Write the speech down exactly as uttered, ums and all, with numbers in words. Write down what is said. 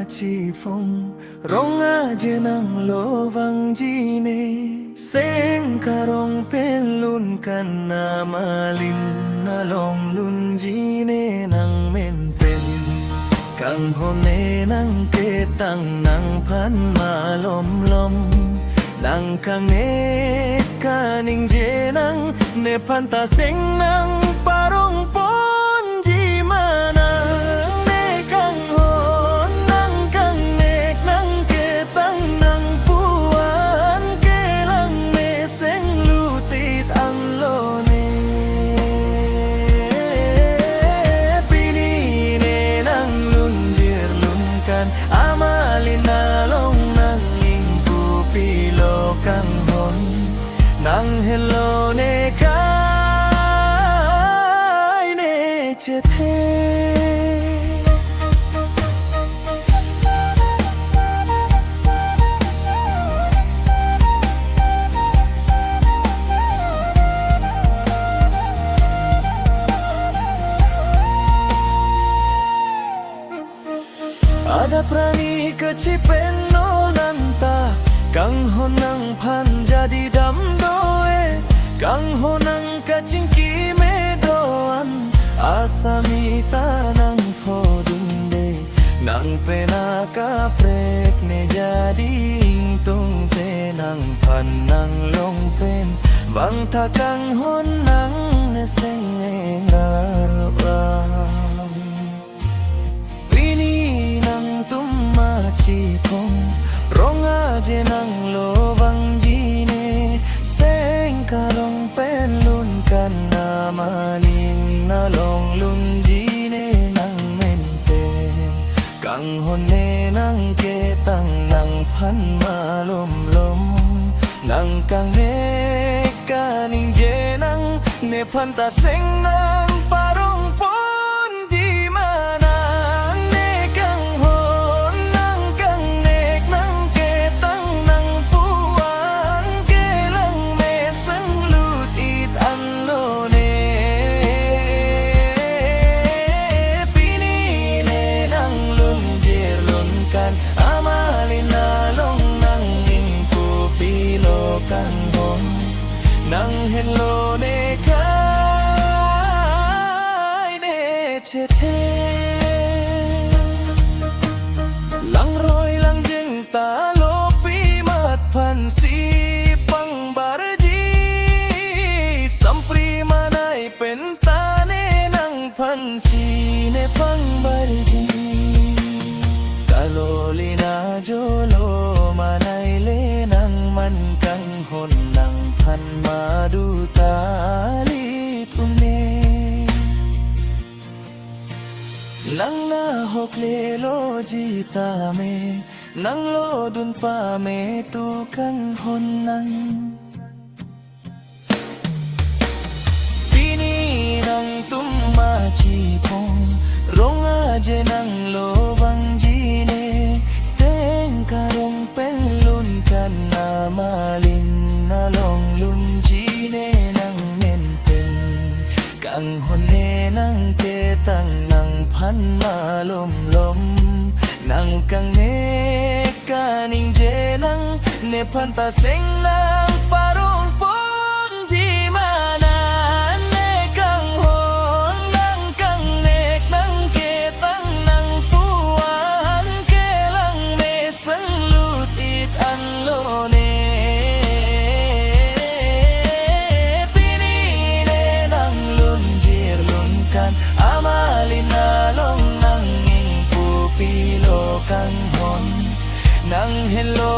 Chipong, rong aje nanglo vangjine, seng karong pen lun kan, amalin along lunjine nangmen pen. Kanghon ne nangketang nangphan malomlom, nangkangnek kaningje nang, nephan ta seng nangparong ponji ma nang. Ne kanghon nangkangnek nangketang nangpu-an kelang, ne seng lutit anlo ne. Pini ne nanglunjir lun kan, amalin along nangingpu pilo kanghon, nanghenlo ne kai ne chethe. Adap ra ne kachipen non anta, kanghon nangphan jadi damdo-e, kanghon nangkachingki me do-an, asami ta nangphodunde, nangpen akaprek ne jadi ingtungte, nangphan nanglong pen bang ta kanghon nang ne seng engar ra. Pini nangtum ma chipong, rong aje nanglo vangjine, seng karong pen lun kan, amalin along lunjine nangmen pen. Kanghon ne nangketang nangphan malomlom, nangkangnek kaningje nang, nephan ta seng nangparong ponji ma nang. Ne kanghon nangkangnek nangketang nangpu-an kelang, ne seng lutit anlo ne. Pini ne nanglunjir lun kan, amalin along nangingpu pilo kanghon, nanghenlo ne kai ne chethe. Langroi langjeng ta lo pi mat phansi pangbarji, sampri manai pen ta ne nangphansi ne pangbarji. Kalolina jolo manai le nangman kanghon nangphan madu ta lit un-e. Nang nahok lelo jitame, nanglodun pame tu kanghon nang. Pini nangtum ma chipong, rong aje nanglo vangjine, seng karong pen lun kan, amalin along lunjine nangmen pen. Kanghon ne nangketang nangphan malomlom, nangkangnek kaningje nang, nephan ta seng nangparong ponji ma nang. Ne kanghon nangkangnek nangketang nangpu-an kelang, ne seng lutit anlo ne. Pini ne nanglunjir lun kan, amalin along nangingpu pilo kanghon, nanghenlo